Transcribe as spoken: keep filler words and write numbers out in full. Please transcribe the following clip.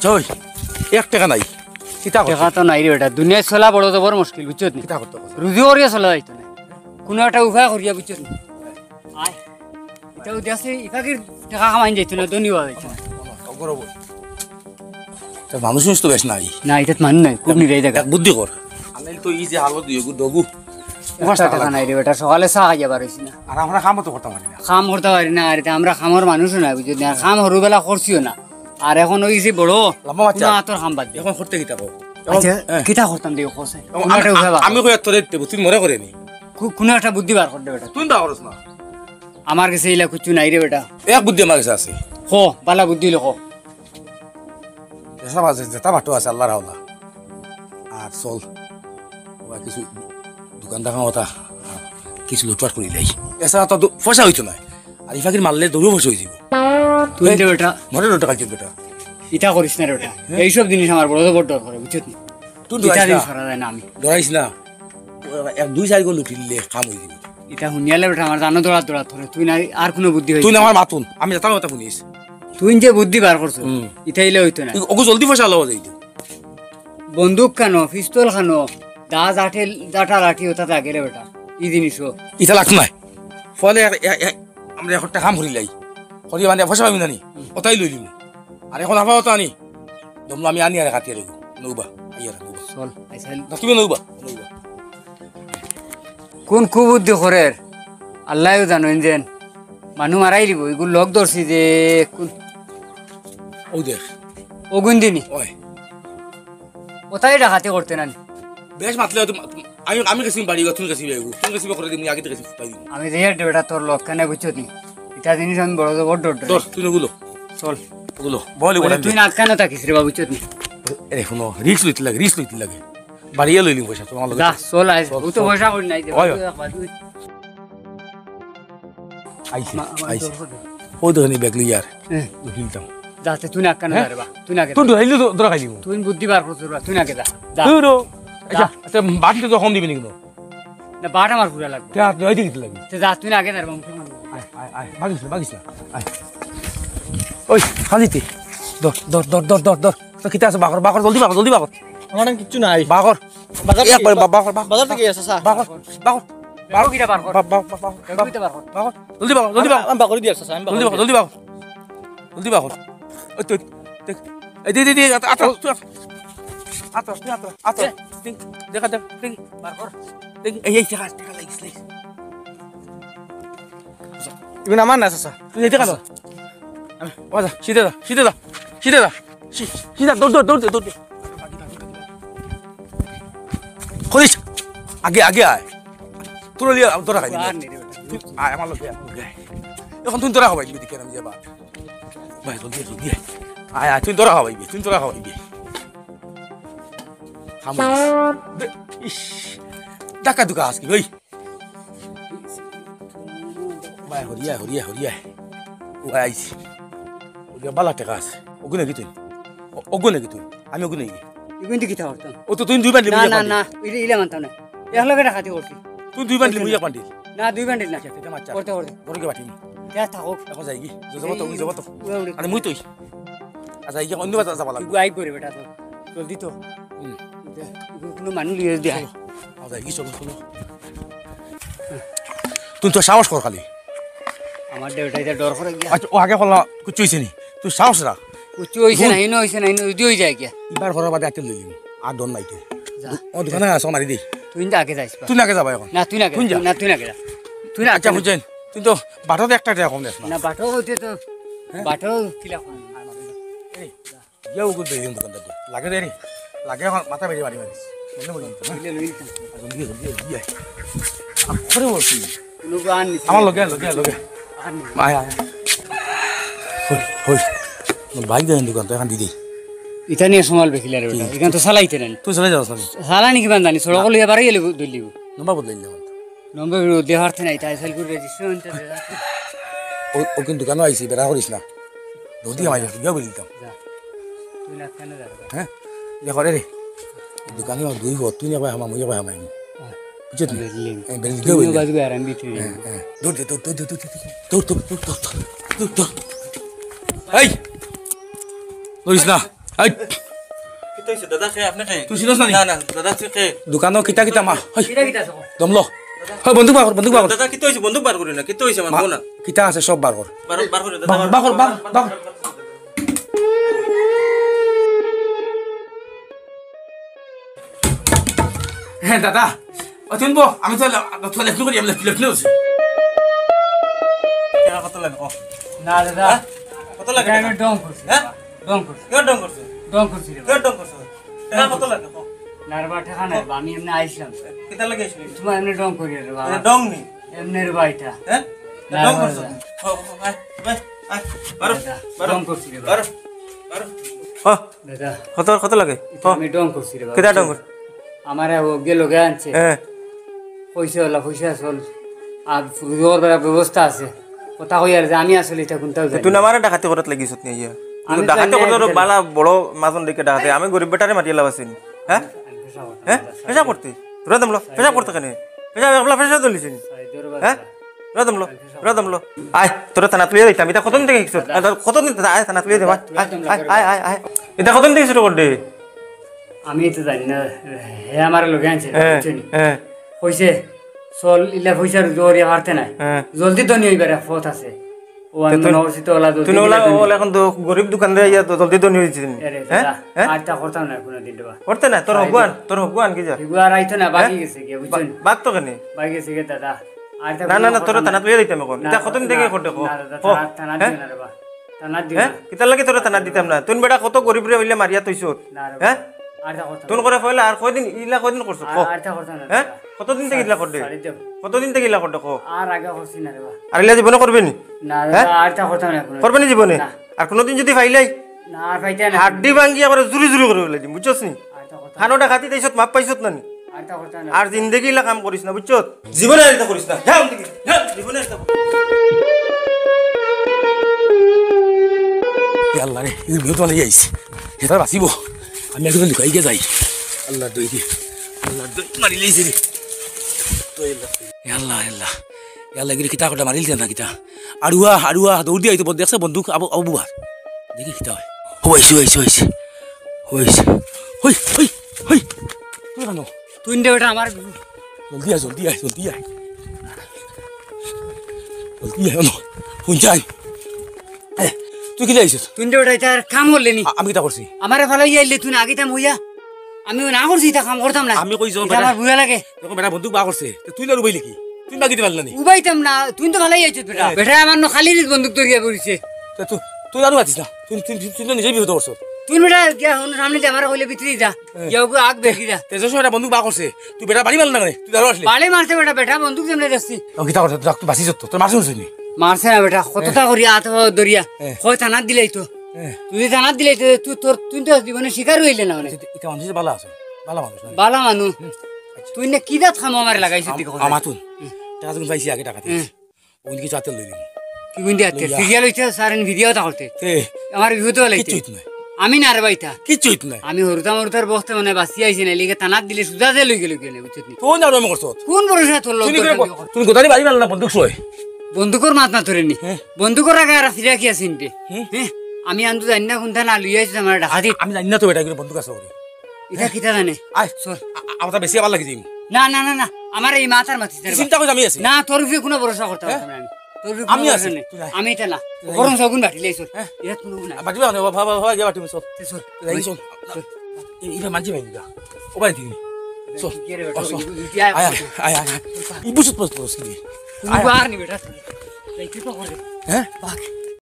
জয়, এক টেকা নাই। কিতা করতে? টেকা তো নাই রে বেটা, দুনিয়াত চলা বড় জবর মুশকিল, বুঝছত নি? কিতা করতে? রুজি করিয়া চলা যাইতো না, কুনু একটা উপায় করিয়া, বুঝছত নি? আয়, ইটা উদ্দেশ্যে ইফাকির টেকা কামাইন যাইতো না, ধনী অওয়া যাইতো না। তো মানুষ তো বেশ নাই। না, ইটাত মানুষ নাই, খুব নিরাই জাগা। এক বুদ্ধি কর। আমি তো ই যে হালত দিয়ে গু ডগু। একটা টেকা নাই রে বেটা, সকালে চা খাইয়া বার অইছি না। আর আমরা কামও তো করতাম পারি না। কাম করতাম পারি না, আর ইতা আমরা কামর মানুষও না, বুঝছত নি? আর কাম হুরুবেলা করছিও না। আর এখন অইছি বড়, লম্বা বাচ্চা। কুনু আতর কাম বাদ দে। এখন করতে কিতা কও? আচ্ছা, হ্যাঁ। কিতা করতাম দে, কও চাই? এখন কুনু আমি, একটা উপায় বার কর। আমি কই তোরে দিতে, তুই মরে করে নি। কু-, কুনু একটা বুদ্ধি বার কর দে বেটা। তুই বার করস না। আমার গেছে ইলা কিচ্ছু নাই রে বেটা। এক বুদ্ধি আমার গেছে আছে। কও, বালা বুদ্ধি অইলে কও। এছাড়া আছে, যেটা বাটো আছে, আল্লাহর হাওলা। আর চল, ওরা কিছু দোকান দেখা কথা, আর কিছু লুটপাট করি লাই। এছাড়া তো দু-, পয়সা অইতো না। আর ইফাকির মারলে দৌড়ও পয়সা অই যাইব। তুই এই, দে বেটা। মরে লোটা কাটছে বেটা। ইটা করিস না রে বেটা। হ্যাঁ? এইসব জিনিস আমার বড় জবর ডর করে, বুঝছত নি? তুই ইটা ডরাইস দিন না। সরা যায় না আমি। ডরাইস না। এক দুই চাইর গো লুটিলে কাম অই যাইব। ইটা হুনিয়ালে বেটা আমার জানো দৌড়াত দৌড়াত ধরে। তুই না আর কুনু বুদ্ধি তুই অইছে না না। আমার মাতুন, আমি যেতাম কথা হুনিস। তুই যে বুদ্ধি বার করছস, হুম। ইটা ইলে অইতো না। ওগু জলদি পয়সা লওয়া যাইতো। বন্দুক খানো, পিস্তল খানো, দা জাটে, জাটা লাঠি ওটা লাগে রে বেটা। ই জিনিসও। ইটা লাগতো না। ফলে এক, এক, এক, আমরা একটা কাম করিলাই। করি মানে পয়সা পাইবি না নি? ওটাই লইলিমু। আর এখন আপাতত আনি। দমলো আমি আনি আর কাটি আর নৌবা। আইয়ার নৌবা। চল, আইসাইল। তুমি নৌবা। নৌবা। কোন কুবুদ্ধি করের? আল্লায়ও জানইন যেন। মানু মারাই দিব। ইগুর লগ ধরছি যে কোন ও দেখ। অগুন দিনি। ওই। ওটাই ডাকাতি করতে না নি। বেশ মাতলে তো মা-, আমি, আমি গেছি বাড়ি, তুমি গেছি বেগু। তুমি গেছি করে দিমু, আগে তো গেছি ফুটাই দিমু। আমি যে হেড বেটা তোর লগ কেনে বুঝছত নি? ইটা জিনিস আমি বড় জবর ডর ডর। ধর, তুই নগুলো। চল। ওগুলো। বল, বলে ওগুলো তুই আমি না কেন থাকিস রে বাবু, বুঝছত নি? এরে, হুনো, risk লইতে লাগে, risk লইতে লাগে। বাড়িয়ে লইলি পয়সা, তোমার লগে। যা, চল, আয়। চল, ও তো চল। পয়সা করি নাই, দে, ওই, ওই। বাবু, বাবু। আইছে, মা-, আমার আইছে। দরকার নেই। ও দেখনি ব্যাগ লইয়ার। হ্যাঁ। উঠিলতাম। যা, তে তুই না কেন হ্যাঁ? যা রে বা? তুই না কেন? তুই ঢুকাইলি তো, ধরা খাইলি। তুই বুদ্ধি বার করছিস বা, তুই না কে যা। যা। তুই রো। যা। আচ্ছা, আচ্ছা, বাড়িতে তো কম দিবি নি কেন? না, বাট আমার পুরা লাগবে। তে আর তুই আইতে কিতা লাগি? তে যা, তুই না আগে যা রে বা, মুখে মারবো। আয়, আয়, আয়, ভাগিস না, ভাগিস না। আয়। ওই, খালিতে। ধর, ধর, ধর। তো কিতা আছে? বাগর, বাগর, জলদি বাগর, জলদি বাগর। আমার নাম কিচ্ছু নাই। বাগর। বাজার এক থেকে বারে বা-, বাগর, বাগর, বাজার থেকে আছে, স্যার। বাগর, বাগর, বাগর। কিটা বার কর। বা-, বা-, বা-, বা-, বেগুন কিটা বার কর। বাগর। জলদি বাগর, জলদি আমি, বাগর। আমি বাগর দিয়ে আসছি, স্যার, আমি বাগর জলদি বাগর, দিয়ে জলদি বাগর। জলদি বাগর। ওই তো, দেখ। এই দে, দে, দে, আত, আত, আত, তুই আত। আত, তুই আত, আত। এ। দেখ, দেখা, দেখ, দেখ। বার কর। দেখ, এই, এই, দেখা, দেখা লাগিস, লাগিস। ইগুন আমার না, চাচা। তুই যাইতে কালো। ও যা, সিধে যা, সিধে যা, সিধে যা। সি-, সিধা, দৌড়, দৌড়, দৌড়, দৌড়। করিস, আগে, আগে আয়। তোর লিয়া, তোরা খাই দিবি। আর নেই রে বেটা। তুই আয়, আমার লগে আয়, আমার লগে আয়। এখন তুই তোরা খাবাই দিবি, দেখে আমি যাবা। ভাই, জলদি, জলদি আয়। আয়, আয়, তুই তোরা খাবাই দিবি, তুই তোরা খাবাই দিবি। খামোশ। দে, ইস, ডাকা দুকা আজকে, ওই। ভাই, হরিয়া, হরিয়া, হরিয়া। ও ভাই, আইছি। হরিয়া, বালা টেকা আছে। ওগুনে কি তুই? ও-, ওগুনে কি তুই? আমি ওগুনে কি? ইগুন দি কিতা করতাম? ও তো তুই দুই বান্ডিল না, মুইয়া না, পান্ডি। না, ইলে, ইলে মানতাম না। এক লগে ডাকাতি করছি। তুই দুই বান্ডিল মুইয়া পান্ডি। না, দুই বান্ডিল না। আচ্ছা, এটা মাছ। করতে, করতে। ঘরে গিয়া বাটিম। যা থাকুক। এখন যাই কি? যাবো তো, এই যাবো তো। উড়ে উড়ে। আরে মুই তুই। আচ্ছা, এই অন্য বাজার যাবা লাগবো। ইগু আই করে বেটা তো। জলদি তো। হুম। ইগু কোনো মানুষ লিয়ে দিয়া। চলো। আচ্ছা, এই চলো, চলো। তুই তো সাহস কর খালি। আমার দেউতাই তো ডর করে গিয়া। আচ্ছা, ও আগে কলা কুচু হইছে নি? তুই সাহস রাখ। কুচু হইছে না, ইনো হইছে না, ইনো যদি হই যায় গিয়া। এবার করার বাদে আতে লইলি। আর ডর নাই তো। যা। ও দোকানে আসো মারি দি। তুই না আগে যাইস বা। তুই না আগে যাবা এখন? না, তুই না আগে তুই যা। যা। না, তুই না আগে যা। তুই না আচ্ছা, আগে যা। বুঝছেন? তুই তো বাটত একটা টাকা কম দেস না। না, বাটো হইতে তো, হ্যাঁ? বাটো কিলা কম। এই, ইয়া ওগুলো দিয়ে দিন দোকানদার দিয়ে। লাগে দেরি। লাগে আমার মাথা বেরিয়ে বাড়ি মারিস। মনে মনে কিন্তু, হ্যাঁ? লইলে লইলে তো। আর জলদি, জলদি, জলদি আয়। আর করে বলছি। কোনো গান নিস আমার না। লগে, লগে, লগে। আর নিস না। আয়, আয়। হই, হই। বাইক দেন দোকান তো এখন দিদি। ইটা নিয়ে সমাল বেখিলা রে বেটা। কি? এখান তো চালাইতে নেন। তুই চলে যাস না। চালানি কি বান্ধানি? সড়ক লইয়া বাড়াই গেলে দলিব। নম্বর বদলাই দিলাম। নম্বর দেওয়ার তো নাই, তাই সেল করে রেজিস্ট্রেশন তো দেওয়া। ও, ও কিন্তু দোকানও আইছি, বেড়া করিস না। জলদি আমায় যা, যা বলি দিতাম। যা। দুই লাখ কেন যাবে? হ্যাঁ? ইয়া করে রে। দোকানে আমার দুই ঘর, তুই না ভাই আমার, মুই ভাই আমার। বুঝছিস নি? বেরিলিং। হ্যাঁ, বেরিলিং। তুমিও বাজবে আর আমি ভিতরে যাবো। হ্যাঁ, হ্যাঁ। দৌড় দে, দৌড়, দৌড়, দৌড়, দৌড়, দৌড়, দৌড়, দৌড়, দৌড়, দৌড়। এই! দৌড়িস না। এই! কিতা হইছে দাদা, কে আপনি কে? তুই চিনস না নি? না, না, দাদা, তুই কে? দোকানো কিতা কিতা মা? এই! কিতা কিতা আছে? দমলো। হ্যাঁ, বন্দুক বার কর, বন্দুক বার কর। দাদা, কিতা হইছে? বন্দুক বার করি না, কিতা হইছে আমার মা, কও না। কিতা আছে সব বার কর। বার, বার করে দাদা, বার, বার কর, বার, বার, বার। হ্যাঁ, দাদা, ও তুমি বো, আমি তো লে-, তো লেফট করি, আমি লেফট, লেফট নিয়ে বসি। টাকা কত লাগে, কও? না, দাদা। হ্যাঁ? কত লাগে এটা আমি টাকা? ডং করছি। হ্যাঁ? ডং করছি। কেউ ডং করছে? ডং করছি রে কেউ ভাই। ডং করছে? টাকা কত লাগে, কও? না রে বা, টাকা নাই রে বা, আমি এমনি আইছিলাম। কিতা লাগে আইছিলি? তোমার এমনি ডং করি রে বা। এটা ডং নি? এমনি রে বা এটা। হ্যাঁ? না ডং রে বা, করছো? দাদা। ও, ও, আয়, আয়, আয়, বারো, দাদা, বারো, ডং করছি রে বা। বারো, বারো। ও, দাদা, কত, কত লাগে? এটা ও। আমি ডং করছি রে বা। কিতা ডং কর? আমারে ও গেল গে আনছে। হ্যাঁ। পয়সা ওলা, পয়সা চল। আর রুজগার করার ব্যবস্থা আছে। কথা কই আর যে আমি আসলে এটা কোনটাও জানি তুই না। আমারে ডাকাতি করাত লাগিস নি ইয়া। আমি তো ডাকাতি জানি করতে না তো এটা। বালা বড় মাজন দেখে ডাকাতি। আমি গরিব বেটারে মারিয়া লাভ আছে নি? হ্যাঁ? আমি পেশা করতাম হ্যাঁ? না, পেশা করতে? তোরা দমলো, পেশা করতে কেনে? পেশা, একলা পেশা তো লিছিস নি? হ্যাঁ? তোরা দমলো, তোরা দমলো। আয়, তোরা থানাত লইয়া যাইতাম। এটা কতদিন থেকে কিছু? দাদা। কতদিন থেকে? আয়, থানাত লইয়া যাইতাম। আয়, আয়, আয়, আয়, আয়। এটা কতদিন থেকে শুরু করলি? আমি তো জানি না, হে আমার লগে আনছে, হ্যাঁ, বুঝছো নি? হ্যাঁ। কইছে, "চল, ইলা পয়সা রুজি করিয়া পারতে নাই। হ্যাঁ। জলদি ধনী হইবার এক পথ আছে।" ও আমি তে তুই, মনে করছি তো ওলা জলদি তুই ওলা, দিলে ধনী। ওলা এখন তো গরিব দোকানদার ইয়া তো জলদি ধনী হইছিস নি। এরে, হ্যাঁ? দাদা, হ্যাঁ? আর তা করতাম না কোনোদিন রে বা। করতে না, তোর হগুয়ান, তোর হগুয়ান কি যা? এগুয়া আর আইতো না, বাকি হ্যাঁ? গেছে গিয়া, বুঝছো নি? বাক তো কেনে? বাকি গেছে গিয়া, দাদা। আর তা না, না, কোনো না, তোরা কথা থানাত নাই। লইয়া যাইতাম এখন। না, এটা কতদিন দাদা, থেকে করতে কো? না, দাদা, ও, থানাত, থানাত হ্যাঁ? দিও না রে বা। থানাত দিও না। হ্যাঁ? কিতার লাগি তোরা থানাত দিতাম না? তুই বেটা কত গরিব রে, অইলে মারিয়া তৈছত। না রে হ্যাঁ? বা। আর তা করতাম তুই না। করে ফেলে আর কয়দিন, ইলা কয়দিন করছো? আর, কো। আর তা করতাম না রে হ্যাঁ? বা। কতদিন থেকে ইলা করতে? ছাড়ি দেও। কতদিন থেকে ইলা করতে কো? আর আগে করছি না রে বা। আর ইলা জীবনে করবে নি? না রে হ্যাঁ? বা, আর তা করতাম না কোনো। করবে নি জীবনে? না। আর কোনোদিন যদি পাইলাই? না, আর পাইতে না। হাড্ডি ভাঙ্গি আবার জুরি জুরি করে ফেলে দিম, বুঝছস নি? আর তা করতাম না। খানোটা খাতি দেইছত, মাপ পাইছত না নি? আর তা করতাম না। আর জিন্দেগি ইলা কাম করিস না, বুঝছস? জীবনে আর এটা করিস না। যা এখান থেকে, যা, জীবনে আর এটা করিস না। এ আল্লাহ রে, এই বিপদ মানে আইছে। এটা বাঁচিব। আমি একদম লুকাই গিয়ে যাই। আল্লাহর দই দি। আল্লাহর দই মারি লইছে রে। দই আল্লাহ। এ আল্লাহ, এ আল্লাহ। এ আল্লাহ, এগুলি কিতা কটা মারিল না কিতা? আড়ুয়া, আড়ুয়া, দৌড় দিয়ে আইতো, দেখছে বন্দুক, আবু, আবু বুবার। দেখি কিতা হয়। ও আইছে, ও আইছে, ও আইছে। ও আইছে। হই, হই, হই। তুই কেন? তুই দে বেটা আমার। জলদি আয়, জলদি আয়, জলদি আয়। জলদি আয়, আমার। হুন যাই। এ, তুই কি যাইছিস? তুই দে বেটা, এটা আর কাম করলে নি। আ-, আমি কিতা করছি? আমারে ফালাই আইলে তুই না আগে তাম হইয়া। আমি না করছি, এটা কাম করতাম না। আমি কই যাও এটা বেটা? আমার বুড়া লাগে। দেখো বেটা বন্দুক বার করছে। তো তুই না উবাইলে কি? তুই বাগিতে পারলে নি? উবাইতাম না, তুই তো ফালাই আইছিস বেটা। এ। বেটা আমার ন খালি নিজ বন্দুক ধরিয়া পড়ছে। তো তুই, তুই আরো আছিস না। তুই, তুই, তুই, তুই তো নিজেই বিপদ করছো। তুই বেটা গিয়া হন সামনে দিয়ে আমার হইলে ভিতরে যা। এ। গিয়া ওকে আগ বেশি যা। তেজস্ব বেটা বন্দুক বার করছে। তুই বেটা বাড়ি মারলে না রে। তুই দাঁড়ো আসলে। বাড়ি মারছে বেটা, বেটা বন্দুক যেমনে দেখছি। ও কিতা করছে? তুই, তুই বাঁচিস তো। তোর মারছে হুনছিস নি? মারছে না বেটা। কত এ। তা করি আত ধরিয়া। এ। কয় থানাত দিলাই তো। এ। তুই থানাত দিলাই তো, তুই তোর, তুই তো জীবনে শিকার হইলে না মানে। আচ্ছা, এটা মানুষ ভালো আছে। ভালো মানুষ না? ভালো মানুষ। হুম। তুই না কি জাত খামো আমার লাগাইছিস আম-, তুই কখন? আমাতুন। হুম। টাকা যখন পাইছি আগে টাকা দিয়েছি। হুম। ওই কিছু হাতে লই দিবি। কি গুন্ডি হাতে? লইয়া। ফিরিয়া লইতে, স্যার, এন ভিডিও তা করতে। এ। আমার বিপদ হলে কিচ্ছু হইতো না। আমি না রে বাইতা। কিচ্ছু হইতো না। আমি হরুতা মরুতার বখতে মানে বাঁচি আইছি না, লিগে থানাত দিলে সুজা দে লই গেল গেলে, বুঝছত নি? কোন জানো আমি করছত? কোন ভরসা তোর লোক তুই কি দরকার করে নেই? তুই গোদারি বাড়ি মারল না বন্দুক সয়? বন্দুকর মাত না তোরে নি। হ্যাঁ। বন্দুকর আগে আর ফিরা কি আছে ইনতে? হ্যাঁ। হ্যাঁ। আমি আনতো জানি না কোনটা না লইয়া আইছি আমার ডাকাতি। আমি জানি না তো এটা করে বন্দুক আছে ওরে। এটা কিতা জানে? আয়। চল। আ-, আ-, আমার বেশি আবার লাগি যাইম। না, না, না, না। আমার এই মাথার মাথি তুই চিন্তা করিস, আমি আছি। না, তোর উপরে কোনো ভরসা করতে হ্যাঁ? পারতাম না আমি। তোর উপরে আমি কোনো আছি। ভরসা নেই। তুই আয়। আমি এটা না। তুই আয়। বরং সগুন বাটি লাই চল। হ্যাঁ? এটা কোনো না। বাটি বাটি, বাবা, বাবা, বাবা, বাটি চল। তুই চল। এই, এই, চল। চল। এই, এই, মানছি ভাই, যা। ও ভাই, দিবি। চল। কি রে বেটা, ও, চল। তুই আয়। আয়, আয়, আয়, আয়, আয়। এই বুঝত পারছ, পারছ কি রে? কোনো আয়। বার নি বেটা। এই কি তো করে? হ্যাঁ? বাঘ।